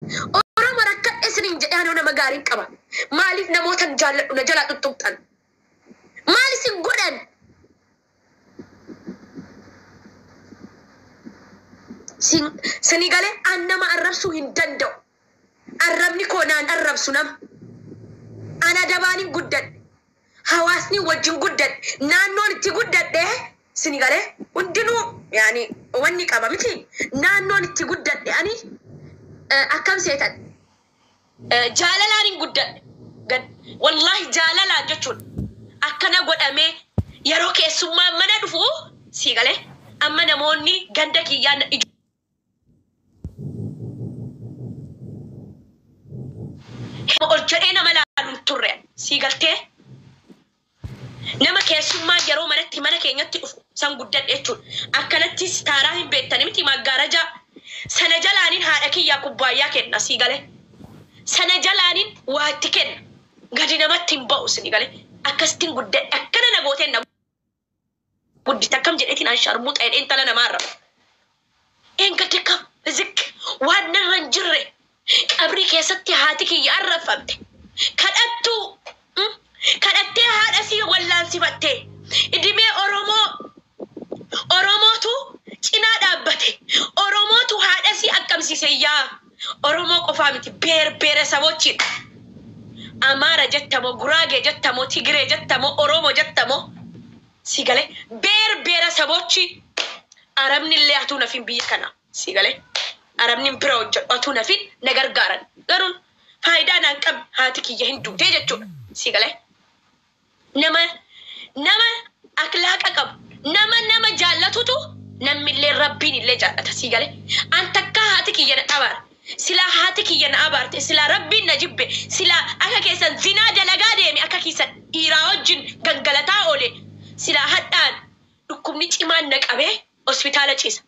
Oromo rakkadhe isiniin jedhee anoo nama gaariin qaba. Maaliif namootan jaalladhu na jalaa tuttuqxan? Maal isin godhan? Sinii galee an nama arrabsuu hin danda'u. Arrabni koo naan arrabsu nama. An adabaanin guddadhe. Hawaasni wajjin guddadhe. Naannoon itti guddadhe sinii galee hundinuu yaani wanni qaba miti. Naannoon itti guddadhe ani akkam seetan jaalalaan hin guddadhe. Wallaahi jaalalaan jechuun akkana godhamee yeroo keessummaan mana dhufu sii galee amma namoonni ganda kiyyaan ol jedhee nama laalu hin turre sii galtee nama keessummaan yeroo manatti mana keenyatti dhufu san guddadhe jechuudha. Akkanatti taaraa hin beektani miti maggaarajaa sana jalaaniin haadha kiyyaa kubbaayyaa kenna sii galee. Sana jalaaniin waa itti kenna. Gadi namatti hin ba'u sii galee. Akkasittiin guddadhe akkana na gooteen na guddite akkam jedheetiin an sharmuuxa jedhee intala namaarra. Eeggadde kam zik waan narra hin jirre qabrii keessatti haati kiyya arrafamte. Kadhattuu kadhattee haadha sii wallaansifattee idimee Oromoo Oromootu cinaa dhaabbate. Oromootu haadha sii akkamsiise yaa. Oromoo qofaa miti beer beeresabochiidha. Amaara jettamoo Guraagee jettamoo Tigiree jettamoo Oromoo jettamoo si galee beer beeresabochi Arabni illee atuu nafin biyya kana si galee Arabni bira hojjedhu atuu nafin na gargaaran garuu faayidaa naan qabne haati kiyya hin duutee jechuudha si galee nama nama akhlaaqa qabu nama nama jaallatutu namni illee rabbiin illee jaallata si galee an takkaa haati kiyya na abaara silaa haati kiyya na abaarte silaa rabbiin na jibbe silaa akka keessan zinaa dalagaa deeme akka keessan dhiiraa wajjin gangalataa oole silaa hadhaan dhukkubni cimaan na qabee hospitaala ciisa.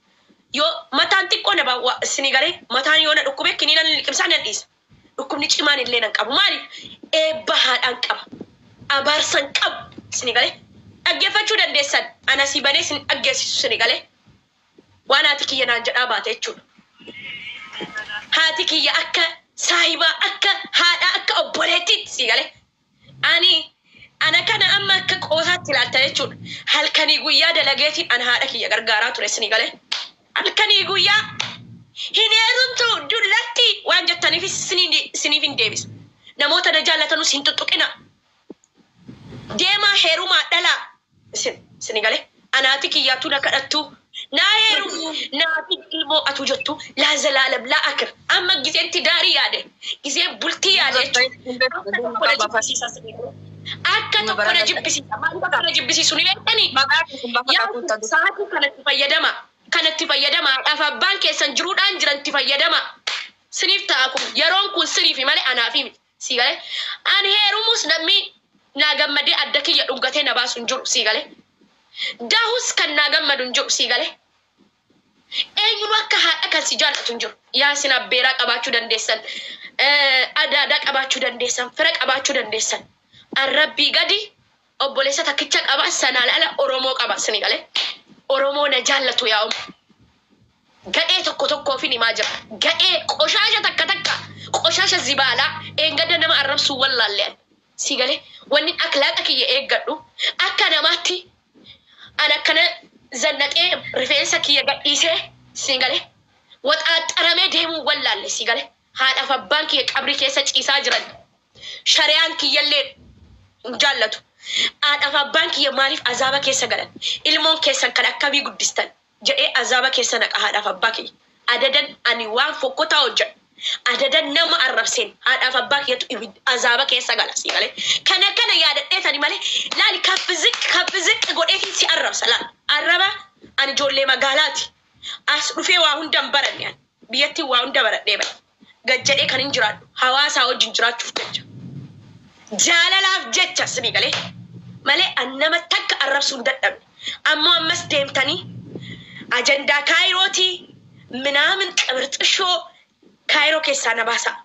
Yoo mataan xiqqoo na baawwa isinii galee mataan yoo na dhukkube kiniina nan liqimsaa nan dhiisa. Dhukkubni cimaan illee nan qabu. Maaliif? Eebba haadhaan qaba. Abaarsa hin qabu. Isinii galee dhaggeeffachuu dandeessan. Ana asii banee isin dhaggeessisu isinii galee. Waan haati kiyya naan jedhaa baate jechuudha. Haati kiyya akka saahibaa, akka haadhaa, akka obboleettiitti sii galee. Ani ana kana amma akka qoosaatti ilaalta jechuudha. Halkanii guyyaa dalageetiin ana haadha kiyya gargaaraa ture isinii galee. Halkanii guyyaa hin heerumtu dullatti waan jettaniif isiniif hin deebisa. Namoota na jaallatanus hin tuttuqina. Deemaa heerumaa dhalaa isin isinii galee. Anaati kiyyaatu na kadhattu. Naa heerumi naafi ilmoo atuu jettu laa zalaalam laa akir. Amma gizeen tidaarii yaade gizeen bultii yaade jechuudha. Akka tokko na jibbisiisa isinii galee. Akka tokko na jibbisiisa. Maaliif akka na jibbisiisu ni beektanii? Yaa sa'aatii kanatti fayyadama. Kanatti fayyadama. Haadhaaf abbaan keessan jiruudhaan jiran itti fayyadama. Siniif ta'a kun yeroon kun siniifi malee anaafi miti. Sii galee? Ani heerumus namni naa gammadee adda kiyya dhungatee na baasu hin jiru. Sii galee? Dahus kan naa gammadu hin jiru. Sii galee? Eenyunuu akka haadha kan si jaallatu hin jiru. Yaa isin abbeeraa qabaachuu dandeessan, adaadaa qabaachuu dandeessan, fira qabaachuu dandeessan. An Rabbii gadi obboleessa takkicha qaba, sanaan ala Oromoo qaba. Sini galee? Oromoo na jaallatu yaa umm. Gadhee tokko tokkoofin himaa jira. Gadhee qoshaasha takka takka qoshasha zibaalaa dheengadda nama arrabsuu wallaalle an. Sii galee? Wannin aklaaqa kiyya eeggadhu akka namaatti an akkana zannaxee rifeensa kiyya gadhiisee sii galee waxaaxxaramee deemuu wallaalle sii galee? Haadhaaf abbaan kiyya qabrii keessa ciisaa jiran. Shari'aan kiyyallee hin jaallatu. Haadhaaf abbaan kiyya maaliif azaaba keessa galan? Ilmoon keessan kan akkamii guddistan? Jedhee azaaba keessa naqa haadhaaf abbaa kiyya. Adadan ani waan fokkotaa hojjadhu, adadan nama arrabseen haadhaaf abbaa kiyyatu ibid azaaba keessa gala sii galee. Kana kana yaadadheetani malee laali kaffi ziq kaffi ziq godheetiin si arrabsa laal. Arraba ani ijoollee magaalaati. As dhufee waa hunda hin baranne ani. Biyyattiin waa hunda baradhee bahe. Gad jedhee kanin jiraadhu hawaasaa wajjin jiraachuuf jecha. Jaalalaaf jecha isinii galee malee an nama takka arrabsuu hin dadhabne. Ammoo ammas deemtanii ajandaa kaayirootii minaamin qibirxishoo kaayiroo keessaa na baasaa.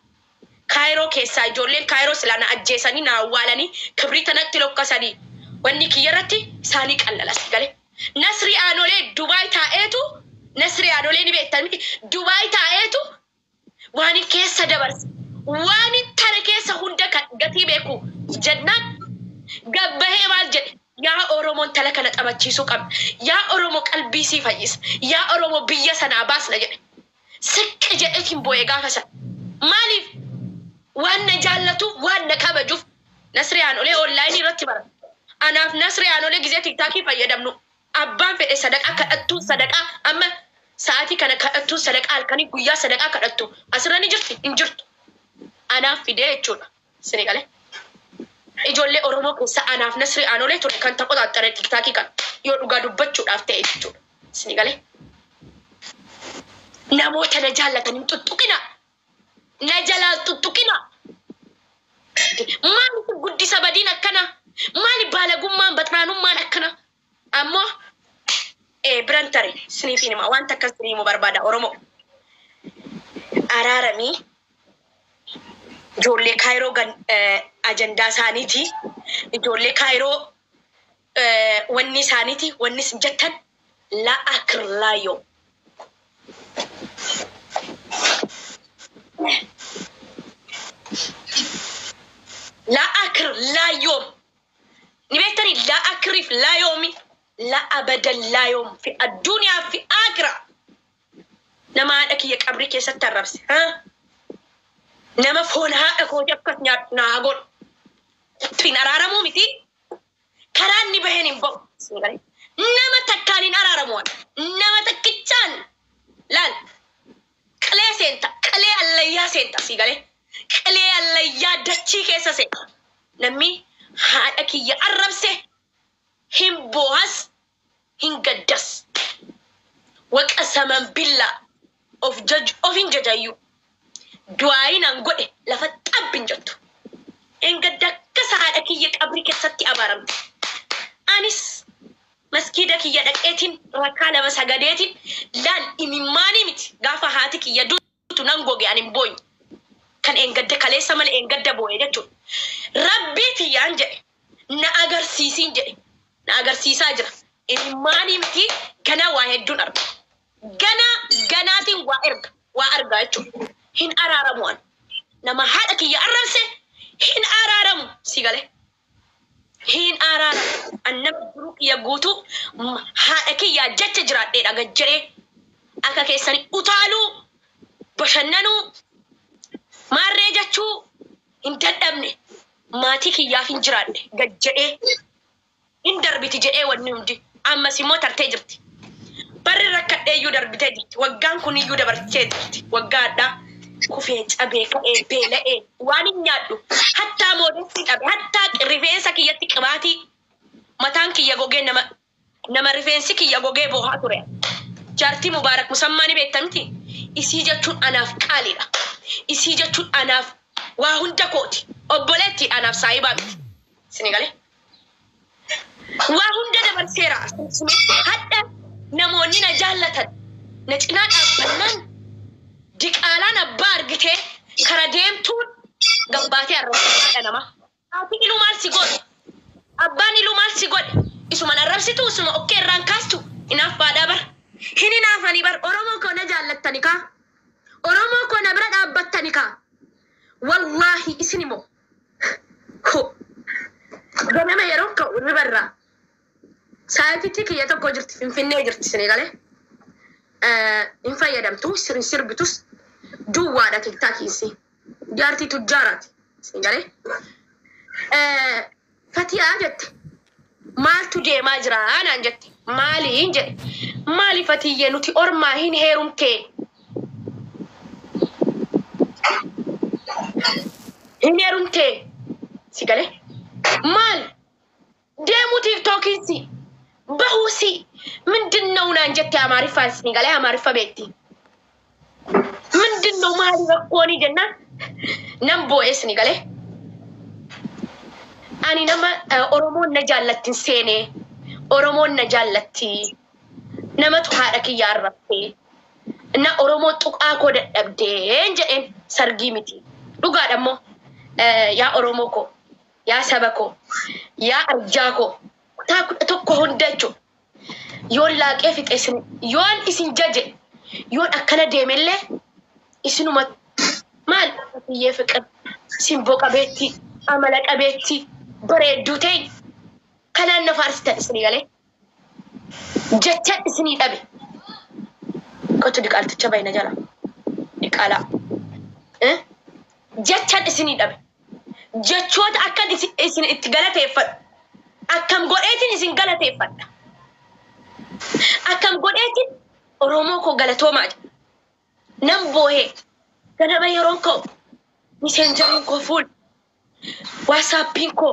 Kaayiroo keessaa ijoolleen kaayiroo silaa na ajjeesanii na awwaalanii kibriita natti lokkasanii wanni kiyya irratti isaanii qallala si galee. Nasrii Aanolee Dubaay taa'eetu Nasrii Aanolee ni beektan miti Dubaay taa'eetu Waan keessa dabarse, waan tare keessa hunda kan gatii beeku jennaan gabbahee maal jedhe? Yaa Oromoon tala kana taphachiisuu qabna. Yaa Oromoo qalbii sii fayyisa. Yaa Oromoo biyya sanaa baasna jedhe. Siqqi jedheetiin boo'e gaafa sana. Maaliif? Waan na jaallatuuf, waan na kabajuuf. Nasriyaan olee onlaayinii irratti bara. Anaaf Nasriyaan olee gizee tiktaakii fayyadamnu. Abbaan fedhe sadaqaa kadhattuu sadaqaa amma sa'aatii kana kadhattuu sadaqaa halkanii guyyaa sadaqaa kadhattu. Asirra ni jirti? Hin jirtu. Anaaf fidee jechuudha. Sini galee. Ijoollee Oromoo keessa anaaf Nasriyaan olee ture kan taqoxaaxxare tiktaakii kana yoo dhugaa dubbachuudhaaf ta'e jechuudha. Sini galee. Namoota na jaallatan hin tuttuqina. Na jalaa tuttuqina. Maaliif guddisa badiin akkana? Maali baalagummaan baxraanummaan akkana? Ammoo biran tare siniif hima wanta akkas isinii himuu barbaada Oromoo. Araaramii ijoollee Kaayiroo gan ajandaa isaaniiti. Ijoollee Kaayiroo wanni isaaniiti wanni isin jettan laa akir laa yoo. Laa akir laa yoom. Ni beektanii laa akiriif laa yoomi laa abadan laa yoom fi addunyaa fi akira. Nama haadha kiyya qabrii keessatti arrabse. Nama foon haadha kooti akkas nyaadhu naa godhu. Hin araaramuu miti. Karaa inni baheen hin ba'u. Nama takkaan hin araaramu. Nama takkichaan laal. Qilee seenta. Qilee allayyaa seenta sii galee. Qilee allayyaa dachii keessa seenta. Namni haadha kiyya arrabse hin boohas hin gaddas. Waqa saman billaa of jaju of hin jajayyuu. Du'aayin an godhe lafa xabbi hin jettu. Hin gadda akkasa haadha kiyya qabrii keessatti abaaramte. Anis maskiida kiyya dhaqeetiin rakkaa lama sagadeetiin laal imimmaanii miti gaafa haati kiyya duutu nan goge ani hin boonye. Kan eengadda kaleessa malee eengadda boo'e jechuudha. Rabbii tiyyaan jedhe na agarsiisiin jedhe na agarsiisaa jira. Imimmaanii miti ganaa waa hedduun arga. Ganaa ganaatiin waa erga waa argaa jechuudha. Hin araaramu ani. Nama haadha kiyya arrabse hin araaramu si galee. Hin araaramu. An nama jiruu kiyya guutuu haadha kiyyaa jecha jiraadheedha gad jedhee akka keessanii utaaluu bashannanuu maarree jechuu hin dadhabne maatii kiyyaaf hin jiraadhe gad jedhee hin darbiti jedhee wanni hundi ammas immoo tartee jirti. Barri rakkadhee iyyuu darbitee jirti. Waggaan kun iyyuu dabartee jirti. Waggaa addaa kufee cabee ka'ee beela'ee waan hin nyaadhu hattaa moodessi dhabe hattaa rifeensa kiyyatti qibaatii mataan kiyya gogee nama nama rifeensi kiyya gogee boohaa ture. Jaartii Mubaarak Musammaa ni beektamti. Isii jechuun anaaf qaaliidha. Isii jechuun anaaf waa hunda kooti. Obboleetti anaaf saayibaa miti. Isin galee? Waa hunda dabarseera. Hadha namoonni na jaallatan na cinaa dhaabbannaan diqaalaan abbaa argitee kara deemtuun gabbaatee arrabsitu nama. Haati iluu maal si godhe? Abbaan iluu maal si godhe? Isuman arrabsitu isuma okkee irraan kaastu inaaf baadhaa bar. Hin hinaafanii bar Oromoo koo na jaallattani kaa. Oromoo koo na bira dhaabbattani kaa. Wallaahi isin immoo. Ganama yeroo ka'u ribarraa. Saayititti kiyya tokko jirti Finfinnee jirti isin galee. Hin fayyadamtu hin sirbitus duwwaadha tiktaakiinsi. Jaartii tujjaaraati isin galee. Fatiyaa jette. Maaltu deemaa jira naan jette. Maaliin jedhe. Maali Fatiyyee nuti ormaa hin heerumtee. Hin heerumtee. Si galee. Maal deemuu tiktookiinsi bahuusi ምንድን ነው naan jette Amaariffaan isin galee Amaariffa beekti. ምንድን ነው maali rakkooni jennaan nan boo'e isin galee. Ani nama Oromoon na jaallatti hin seene Oromoon na jaallatti namatu haadha kiyya arrabse na Oromoo tuqaa koo dadhabdeen jedheen sargii miti. Dhugaadha immoo yaa Oromoo koo yaa saba koo yaa arjaa koo kutaa kudha tokko hunda jechuudha. Yoon laaqee fixe isin yoon isin jaje yoon akkana deemellee isinuma Maal biyyee fiqir simboo qabeetti amala qabeetti bareedduu ta'e kanaan na faarsitan isinii galee jecha isinii dhabe. Qotu diqaalticha bayna jala diqaalaa. Jechan isinii dhabe. Jechoota akkan isin itti galateeffadhu. Akkam godheetiin isin galateeffadha. Akkam godheetiin Oromoo koo galatoomaa jedha. Nan boohee ganama yeroon ka'u Messengeriin koo fuul WhatsAppiin koo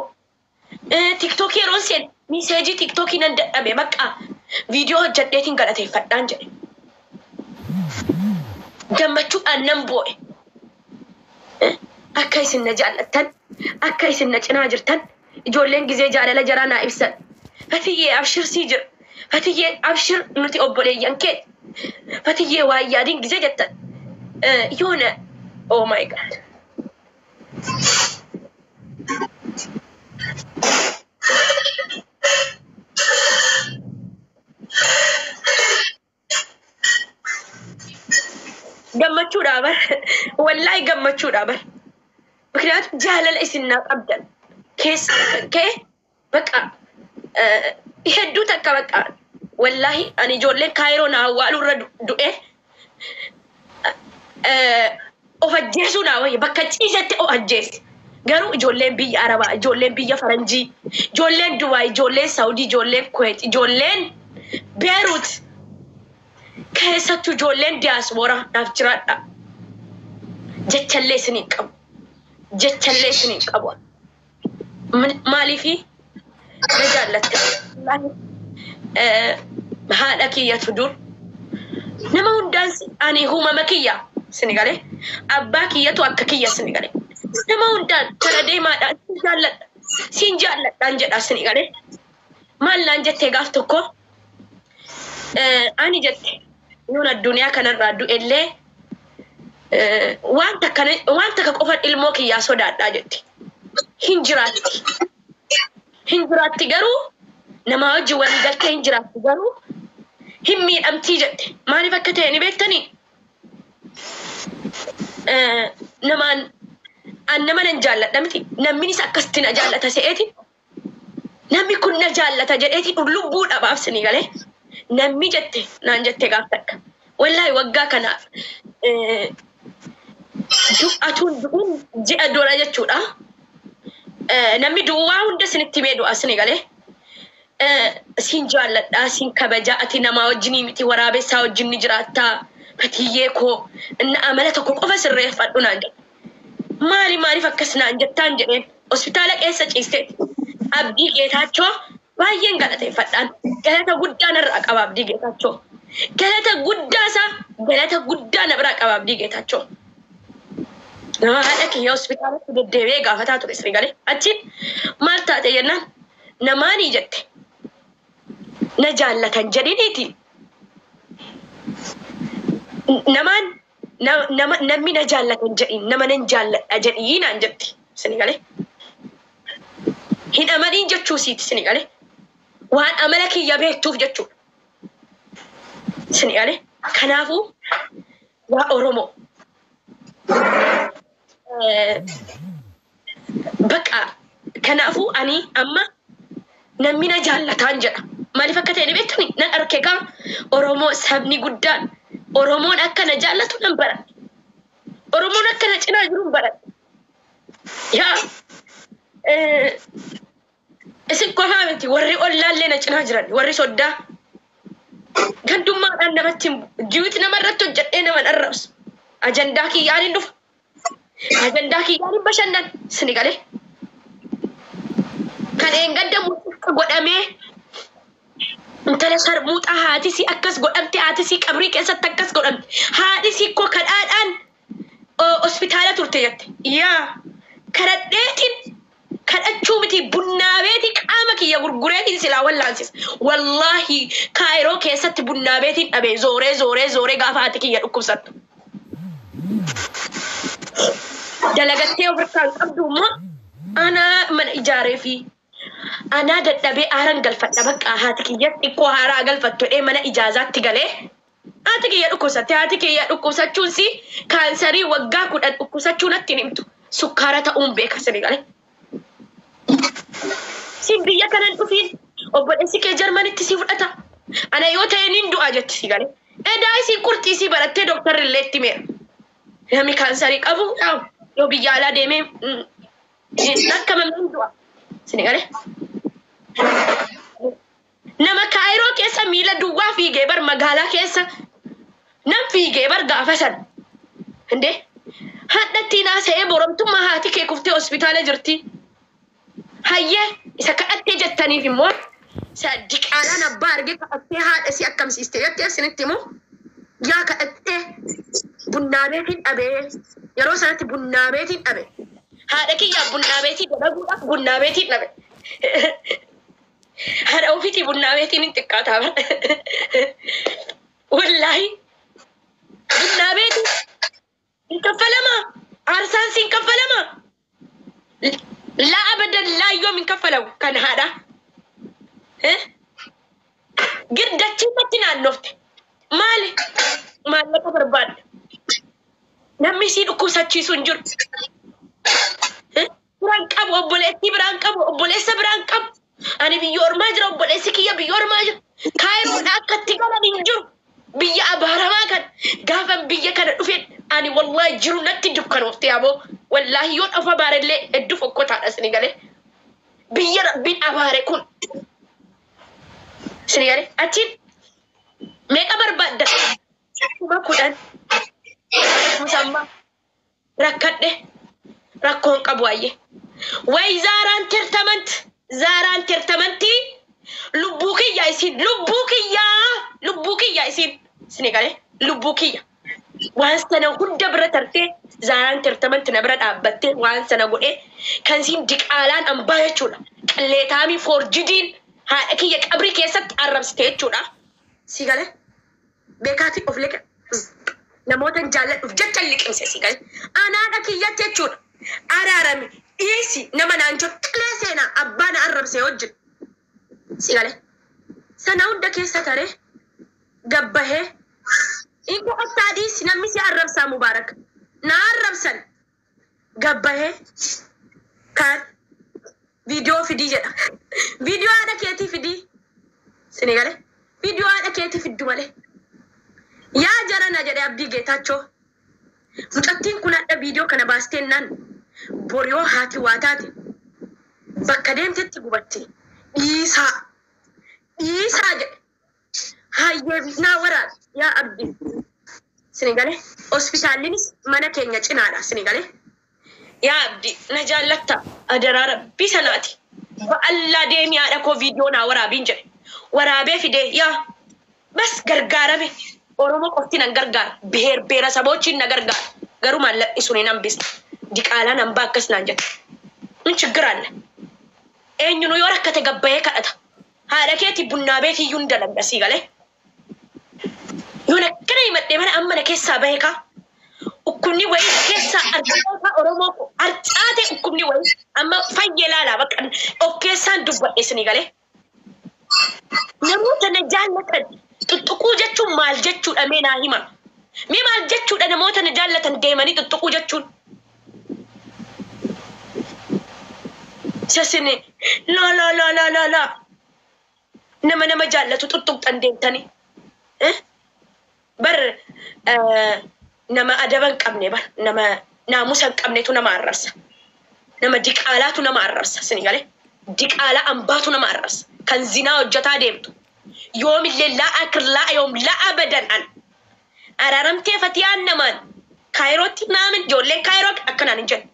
TikTokii yeroon seen message TikTokii nan dadhabe bakka viidiyoo hojjedheetiin galateeffadhaan jedhe. Gammachuudhaan nan boo'e. Akka isin na jaallattan, akka isin na cinaa jirtan, ijoolleen gizee jaalala jaraa naa ibsan. Fatiyyee abshir sii jira. Fatiyyee abshir nuti obboleeyyan kee. Fatiyyee waa yaadiin gizee jettan. Yoona oh my God. Gammachuudhaa bar. Wallaahi gammachuudhaa bar. ምክንያቱም jaalala isin naa qabdan keessa kan ka'e baqa hedduu takka baqa wallaahi ani ijoolleen Kaayiroo na awwaaluu irra du'e of ajjeesuu naa wayya bakka ciisetti of ajjeese. Garuu ijoolleen biyya Arabaa, ijoolleen biyya Faranjii, ijoolleen Dubaay, ijoolleen Saudii, ijoolleen Kuwait, ijoolleen Beerut keessattuu ijoolleen diyaaspooraa naaf jiraadha. Jechallee isiniin qabu. Jechallee isiniin qabu. Maaliifi na jaallatte. Haadha kiyyatu dur nama hundaan ani uumama kiyya sini galee abbaa kiyyatu akka kiyya sini galee nama hundaan kara deemaadhaan sin jaalladha sin jaalladhaan jedha sini galee maal naan jettee gaaf tokko ani jette yoon addunyaa kanarraa du'ellee waan takka qofa ilmoo kiyyaa sodaadhaa jette. Hin jiraatti. Hin jiraatti garuu namaa wajjin walii galtee hin jiraatti garuu hin miidhamtii jette. Maaliif akka ta'e ni beektanii? Namaan an nama nan jaalladha miti. Namnis akkasitti na jaallata se'eeti. Namni kun na jaallata jedheeti lubbuu dhabaaf sinii galee. Namni jette naan jette gaaf takka. Wallaahi waggaa kanaaf du'atuun du'uun ji'a dura jechuudha. Namni du'u waa hunda isinitti himee du'a sinii galee. Siin jaalladha, siin kabaja, ati namaa wajjinii miti waraabessaa wajjin ni jiraattaa. Fatiyyee koo inni amala tokko qofa sirreeffadhu naan jedhe. Maali maaliif akkas naan jettaan jedheen hospitaala keessa ciisteeti. Abdii Geetaachoo baay'een galateeffadhaan. Galata guddaa narraa qaba Abdii Geetaachoo. Galata guddaa isaa galata guddaa na biraa qaba Abdii Geetaachoo. Nama haadha kiyya hospitaalatti deddeebi'ee gaafataa ture sirrii galee. Achiin maal taate jennaan namaanii jette. Na jaallatan jedhiniiti. Namaan nama namni na jaallatan jedhin nama nan jaalladha jedhii naan jetti sirrii galee. Hin amaniin jechuu siiti sirrii galee. Waan amala kiyya beektuuf jechuudha. Sirrii galee. Kanaafuu yaa Oromoo. Baqa kanaafuu ani amma namni na jaallataan jedha. Maaliif akka ta'e ni beektani? Nan arke gaa Oromoo sabni guddaan Oromoon akka na jaallatu nan baradhe. Oromoon akka na cinaa jiru baradhe. Yaa isin qofaa miti warri ollaallee na cinaa jiran warri soddaa gandummaadhaan namatti jiwiti namarratti hojjedhee nama arrabsu. Ajandaa kiyyaan hin dhufa. Ajandaa kiyyaan hin bashannan sini galee. Kan eengadda muuxaa godhamee intala sharmuuxaa haatisii akkas godhamte haatisii qabrii keessatti akkas godhamte haadhisii koo kadhaadhaan hospitaala turte jette. Yaa kadhadheetiin kadhachuu miti bunnaa beetii qaama kiyya gurgureetiin silaa wallaansisa. Wallaahi Kaayiroo keessatti bunnaa beetiin dhabee zooree zooree zooree gaafa haati kiyya dhukkubsattu. Dalagattee ofirkaan qabdu immoo anaa mana ijaaree fi anaa dadhabee aaran galfadha bakka haati kiyya xiqqoo haaraa galfattu jedhee mana ijaazaatti galee Haati kiyya dhukkubsatte. Haati kiyya dhukkubsachuun si kaansarii waggaa 10 dhukkubsachuu natti hin himtu. Sukkaara ta'uun beeka sini galee. Sin biyya kanan dhufiin obboleessi kee Jarmanitti si fudhata. Ana yoo ta'e nin du'a jetti si galee. Edaa isiin qurxii isii barattee dooktarri illee itti himeera. Namni kaansarii qabu yoo biyya alaa deemee akka mamni du'a. Sini galee. Nama Kaayiroo keessa miila duwwaa fiigee bar magaalaa keessa nam fiigee bar gaafa san. Indee hadhattiin haasa'ee boromtummaa haati kee kuftee hospitaala jirti. Hayyee isa kadhattee jettaniif immoo isa diqaalaan abbaa argee kadhattee haadha si akkamsiiste jettee isinitti himu. Yaa kadhattee bunnaa beetiin dhabee yeroo sanatti bunnaa beetiin dhabe. Haadha kiyyaaf bunnaa beetii dalaguudhaaf bunnaa beetiin dhabe. Haadha ofiitii bunnaa beetiin hin xiqqaataa bara. Wallaahi bunnaa beetii hin kaffalamaa. Aarsaan si hin kaffalamaa. Laa abadan laa yoom hin kaffalamu kan haadhaa. Girdachiisatti naannofte. Maali? Maallaqa barbaadda. Namni sii dhukkubsachiisu hin jiru. Biraan qabu obboleettii biraan qabu obboleessa biraan qabu. Ani biyya ormaa jira obboleessi kiyya biyya ormaa jira. Kaayiroodha akka itti galan hin jiru. Biyya abaaramaa kan gaafan biyya kana dhufe ani wallaahi jiru natti dukkanoofte aboo. Wallaahi yoon of abaarellee hedduu fokkotaadha isin galee. Biyya rabbiin abaare kun. Isin galee achiin meeqa barbaadda? 10,000. Musammaa rakkadhe rakkoon qabu ayye. Way zaaraan tertament zaaraan tertamentii lubbuu kiyya isin lubbuu kiyyaa lubbuu kiyya isin isin galee lubbuu kiyya. Waan sana hunda bira tartee zaaraan tertament na bira dhaabbattee waan sana godhee kan siin diqaalaan ambaa jechuudha. Qalleetaamii foorjidiin haadha kiyya qabrii keessatti arrabsite jechuudha. Si galee beekaatii of liqa namoota hin jaalladhuuf jecha liqimse si galee anaadha kiyyatti jechuudha. Araarami dhiisi nama naan jedhu qilee seenaa abbaa na arrabse wajjin. Si galee sana hunda keessa taree gabbahee inni qottaa dhiisi namni si arrabsaa Mubaarak na arrabsan gabbahee kaan viidiyoo fidii jedha. Viidiyoo haadha keetii fidii. Sini galee viidiyoo haadha keetii fiddu malee. Yaa jarana jedhe Abdii Geetaachoo. Mucattiin kun hadha viidiyoo kana baastee naan boriyoo haati waa taate bakka deemtetti gubatti. Dhiisaa. Dhiisaa jedhe. Hayyee naa waraabe yaa Abdii. Sini galee hospitaallinis mana keenya cinaadha sini galee. Yaa Abdii na jaallatta adaraa rabbii sanaati. Ba'allaa deemii haadha koo viidiyoo naa waraabiin jedhe. Waraabee fidee yaa bas gargaarame. Oromoo qofti nan gargaara. Beer beera saboochiin na gargaara. Garuu maallaqni sun hin hambisne. Diqaalaan hambaa akkas naan jedhe. Min chiggiraanne. Eenyunu yoo rakkate gabbayee kadhata. Haadha keeti bunnaa beetii iyyuu hin dalagda sii galee. Yoon akkana himadhee mana amma na keessaa bahe kaa. Dhukkubni wayii na keessaa arcaatee kaa Oromoo koo arcaatee dhukkubni wayii amma fayyee laalaa bakka of keessaan dubbadhe isinii galee. Namoota na jaallatan tuttuquu jechuun maal jechuudha mee naa hima. Mee maal jechuudha namoota na jaallatan deemanii tuttuquu jechuun. Isa isin laa laa laa laa laa laa nama nama jaallatu tuttuqxan deemtanii. Bar nama adaba hin qabne bar nama naamusa hin qabnetu nama arrabsa. Nama diqaalaatu nama arrabsa isin galee. Diqaalaa ambaatu nama arrabsa. Kan zinaa hojjetaa deemtu. Yoomillee laa akir laa yoom laa abadan an. Araaramtee fatiyaan namaan Kaayirootti naamin ijoolleen Kaayiroo akkanaan hin jedhu.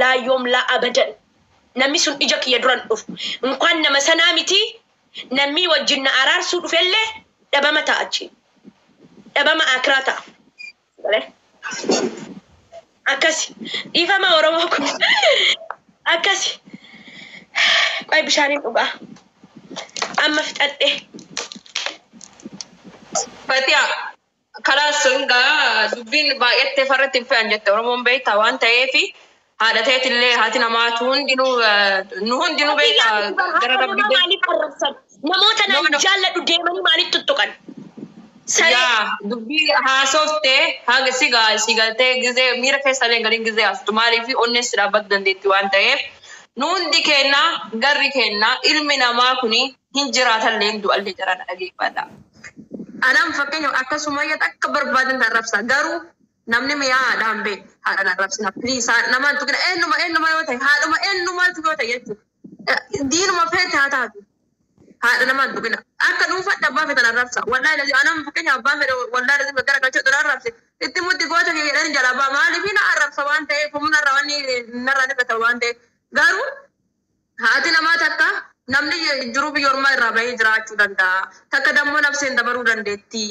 Laa yoom laa abadan. Namni sun ija kiyya duran dhufu. Inkwaan nama sanaa miti namni wajjin na araarsuu dhufellee dhabama ta'a achi. Dhabama akiraa ta'a. Galee. Akkasi. Dhiifama Oromoo kun. Akkasi. Qoy bishaaniin dhugaa. Amma fixadhee. Fatiha karaa sun gaa dubbiin baay'attee farratti hin fe'an jette Oromoon beektaa waan ta'eef haadha teetillee haati namaatu hundinuu nu hundinuu beektaa gara Haadha rabbi namaa maaliif arrabsan? Namoota No, naan no. jaalladhu deemanii maaliif tuttuqan? Saree. Yaa dubbii haasoftee haga si gaa si galtee gizee miira keessa illee galiin gizee haasoftu maaliif onnees si dhaabbatu dandeetti waan ta'eef nu hundi keenna garri keenna ilmi namaa kuni hin jiraatallee hin du'allee jara na dhageeffadha. Anaan fakkeenyaaf akkasuma akka barbaadan arrabsa garuu namni mi'aa haadhaan beeku haadhaan arrabsina please namaan tuqina eenyuma eenyuma yoo ta'e haadhuma eenyumaatu yoo ta'e jechuudha. Diinuma feete haa taatu. Haadha namaan tuqina. Akka dhuunfaatti abbaa feetan arrabsa. Wallaahi lazi anaan fakkeenyaaf abbaa fedhe wallaahi lazi gara galchee dura arrabse. Itti muddi goota kee jedhanii jala abbaa maaliif na arrabsa waan ta'eef humna irraa wanni narraa dhibata waan ta'eef. Garuu haati namaa takka namni jiruu biyya ormaa irraa bahee jiraachuu danda'a. Takka dammoo nafseen dabaruu dandeetti.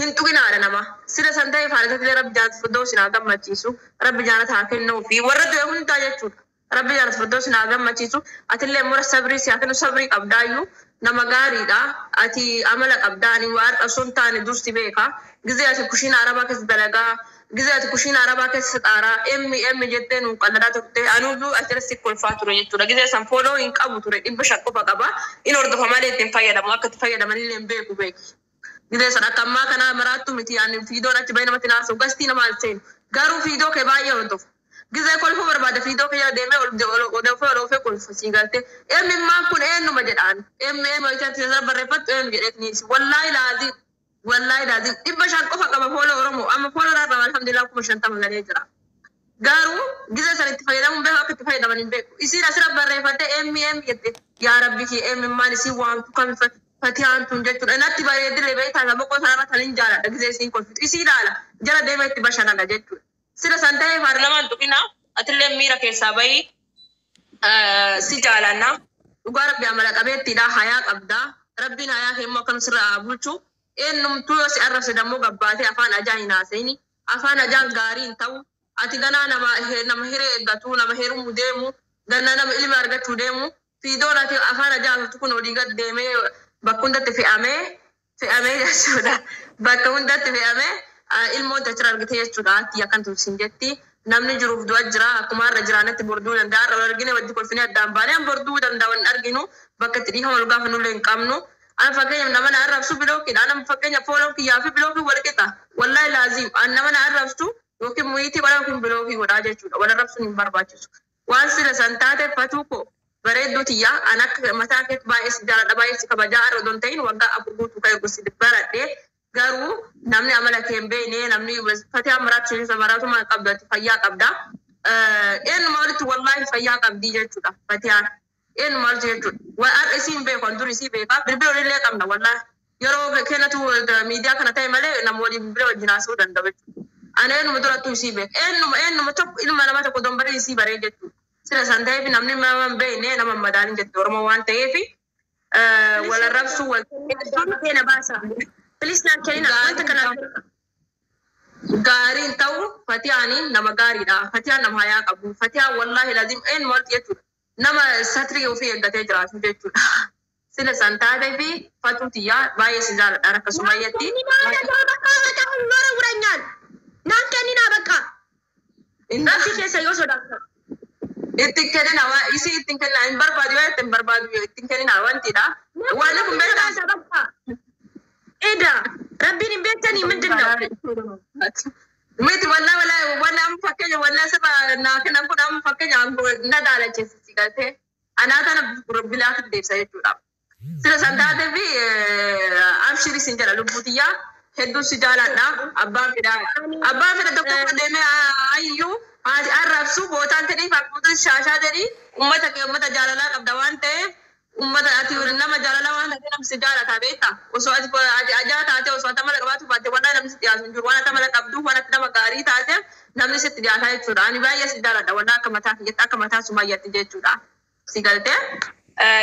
Hin tuqin haadha namaa. Sira san ta'eef haadha isaatti rabbi jaalatu firdoosin haa gammachiisu. Rabbi jaalata haa kennuu fi warra du'e hundaa jechuudha. Rabbi jaalatu firdoosin haa gammachiisu. Atillee mura sabrii si haa kennu sabrii qabdaayyuu nama gaariidha. Ati amala qabdaa ani waan osoo hin taane dursi beeka. Gizee ati kushiina arabaa keessa dalagaa. Gizee ati kushiina arabaa keessa xaaraa emmi emmi jettee nu qalladaa turte anuuyyuu achirratti kolfaa ture jechuudha. Gizee san fooloo hin qabu ture 500 qofa qaba. In hordofa malee ittiin fayyadamu akka itti fayyadaman illee hin beeku beeki. Gizee san akka ammaa kanaa maraattu miti ani fiidoon achi bahee namatti naasa'u gastii nama al seenu. Garuu fiidoo kee baay'ee hordofu. Gizee kolfuu barbaada fiidoo kee jala deemee ol ol oofee ol oofee kolfa sii galtee. Emmi maan kun eenyuma jedhaan. Emmi emmi wayitaatti sana barreeffattu eenyu jedheetiniis. Wallaahi laazim. Wallaahi laazim 500 qofa qaba fooloo Oromoo. Amma fooloo irraa alhamdulillah 50,000 galee jira. Garuu gizee san itti fayyadamuun beeku akka itti fayyadaman hin beeku. Isiin asirra barreeffattee emmi emmi jette yaa rabbi kee emmi maal isiin waamtu kami fatiyaan tun jechuudha. Natti bareedile beektaa isa boqoo sanarra tan hin jaaladha gizee isiin kolfitu. Isii ilaala jala deemee itti bashannana jechuudha. Sira san ta'ee faara namaan tuqina atillee miira keessaa bahii si jaalanna. Dhugaa rabbi amala qabeettiidha hayaa qabda. Rabbiin hayaa kee immoo akkam sirra haa bulchu. Eenyumtuu yoo si arrabse dammoo gabbaatee afaan ajaa hin haasa'ini. Afaan ajaan gaarii hin ta'u. Ati ganaa nama nama hiree eeggatu nama heerumuu deemu ganaa nama ilma argachuu deemu fiidoon ati afaan ajaa haasoftu kun olii gad deemee bakka hundatti fe'amee fe'amee jechuudha. Bakka hundatti fe'amee ilmoon tachira argite jechuudha. Ati akkan tursin jetti. Namni jiruuf du'a jira akkuma har'a jiraannetti borduu danda'a. Har'a wal argine wajji kolfinee addaan baanee an borduu danda'a waan arginu bakka itti dhiifama wal gaafannullee hin qabnu. An fakkeenyaaf nama na arrabsu bilookiidha. An fakkeenyaaf fooloon kiyyaa fi bilookii wal qixa. Wallaahi laazim an nama na arrabsu yookiin muyitii godha yookiin bilookii godhaa jechuudha. Wal arrabsuun hin barbaachisu. Waan sila san taate fatuu koo bareedduu tiyyaa an akka mataa keetti baay'ee si jaaladha baay'ee si kabajaa har'a odoo hin ta'in waggaa 4 guutuu kan ergu si baradhee garuu namni amala kee hin beekne namni fatiyaan maraatu isheen maraatummaa hin qabdu ati fayyaa qabda. Eenyuma walitti wallaahi fayyaa qabdii jechuudha fatiyaan. Eenyuma walitti jechuudha. Har'a isii hin beeku an dur isii beeka bilbila walillee qabna wallaahi. Yeroo kennatu miidiyaa kana ta'e malee nama waliin bilbila wajjin haasa'uu danda'u jechuudha. Ani eenyuma durattuu isii beeka. Eenyuma eenyuma tokko ilma nama tokko dombarii isii baree jechuudha. Sila san ta'eef namni nama hin beekne nama hin madaalin jette Oromoo waan ta'eef wal arrabsuu wal Keena baasa. Please naan kennina wanta kana. Gaariin ta'u fatiyaani nama gaariidha. Fatiyaan nama hayaa qabu. Fatiyaan wallaahi lazim eenyuma walitti jechuudha. Nama satrii ofii eeggatee jiraatu jechuudha. Sila san taatee fi fatuu tiyyaa baay'ee si jaaladha akkasuma yetti. Naan kenninaa bakka. Rabbi keessa yoo sodaatan. Ittiin kennina waa isii ittiin kennina hin barbaadu yoo ittiin barbaadu ittiin kennina wantidha. Waan kun beekaa. Eda rabbiin hin beektanii ምንድን ነው? Miti wallaa wallaa wallaa amma fakkeenya wallaa sirra naa kennan kun amma fakkeenya na daalacheessisi galtee anaa kana bilaatti deebisa jechuudha. Sila san taatee fi abshiri sin jedha lubbutiyyaa hedduu si jaaladha abbaan fedha abbaan fedha tokko tokko deemee ayyuu haati arrabsu bootaan fedhii fakkuutu shaashaa jedhii ummata kee ummata jaalalaa qabda waan ta'eef ummata ati nama jaalalaa waan ta'eef namni si jaalata beekta osoo ati ati ajaa taate osoo ati amala qabaatu baatte wallaahi namni si dhiyaatu hin jiru waan ati amala qabdu waan ati nama gaarii taateef namni sitti dhiyaata jechuudha ani baay'ee si jaaladha wallaahi akka mataa kiyyatti akka mataa sumayyaatti jechuudha si galtee.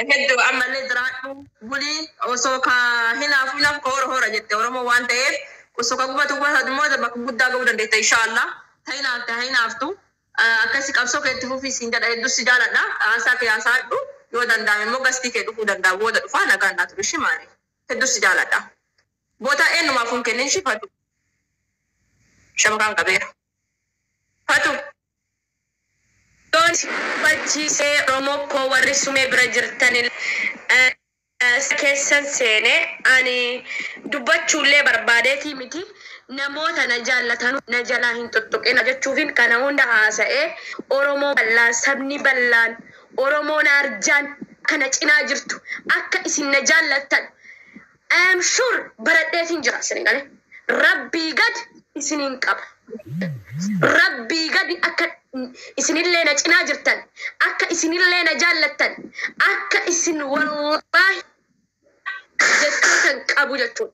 Hedduu ammallee jiraadhu bulii osoo ka hinaafu hinaafu ka hora hora jette Oromoo waan ta'eef osoo ka gubatu gubatu immoo bakka guddaa ga'uu dandeetta inshaallah. Ta'inaafte hinaaftu akkasi qabsoo kee itti fufii siin jedha hedduu si jaaladha haasaa kee haasaadhu yoo danda'ame immoo gastii kee dhufuu danda'a booda dhufaa nagaan naa turu shimaare hedduu si jaaladha. Boota eenyumaaf hin kennin shi fatu shabakaan qabeera. Fatu. Doon bachiisee Oromoo koo warri sumee bira jirtan Keessan seenee ani dubbachuullee barbaadeetii miti, namoota na jaallatan na jalaa hin tuttuqina jechuufin kana hunda haasa'ee. Oromoo bal'aan, sabni bal'aan, Oromoon arjaan kana cinaa jirtu, akka isin na jaallattan I am sure, baradheetiin jira. Isin galee rabbii gad isiniin qaba. Rabbii gadi akka isinillee na cinaa jirtan, akka isinillee na jaallattan, akka isin wallaahi jechootan qabu jechuudha.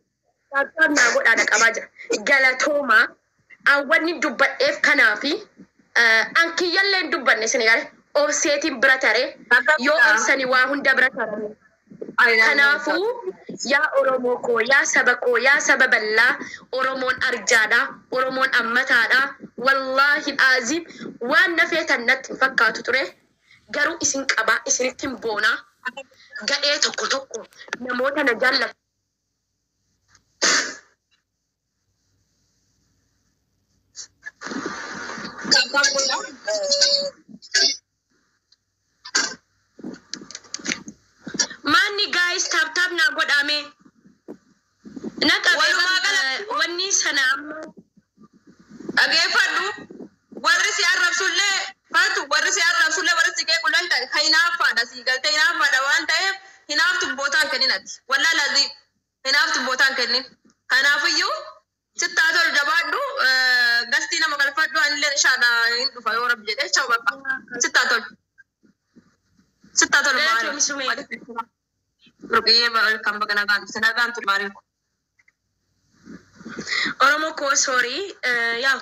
Saabsaab naa godhaa, na qabaa jira. Galatoomaa, an wanni dubbadheef kanaafi an kiyyallee hin dubbanne. Isin galee obseetiin bira taree yoo obsani waa hunda bira taranii. Kanaafuu yaa Oromoo koo, yaa saba koo, yaa saba bal'aa, Oromoon arjaadha, Oromoon ammataadha. Wallaahi aziim, waan na feetan natti hin fakkaatu ture. Garuu isin qabaa, isinitti hin boonaa. Gadhee tokko tokko namoota na jaallatan. Maanni guys, tap tap naa godhame. Na qabee. Walumaa galatti wanni sana amma dhageeffadhu, warri si arrabsullee fatu, warri si arrabsullee, warri si qeequllee ta'e hinaaffaadha, si galtee hinaaffaadha waan ta'eef hinaaftu bootaan kenninati. Wallaa laazii hinaaftu bootaan kennin. Kanaafiyyuu sittaa tolu, jabaadhu, gastii nama galfadhu. Anillee inshaalla hin dhufa yoo rabbi jedhee. Cha'u bakka, sittaa tolu. Sittaa tolu. Galatoomii Sumee. Maali? Ruqiyyee kan baga nagaan dhufte, nagaan ture maali? Oromoo koo, sorry, yaa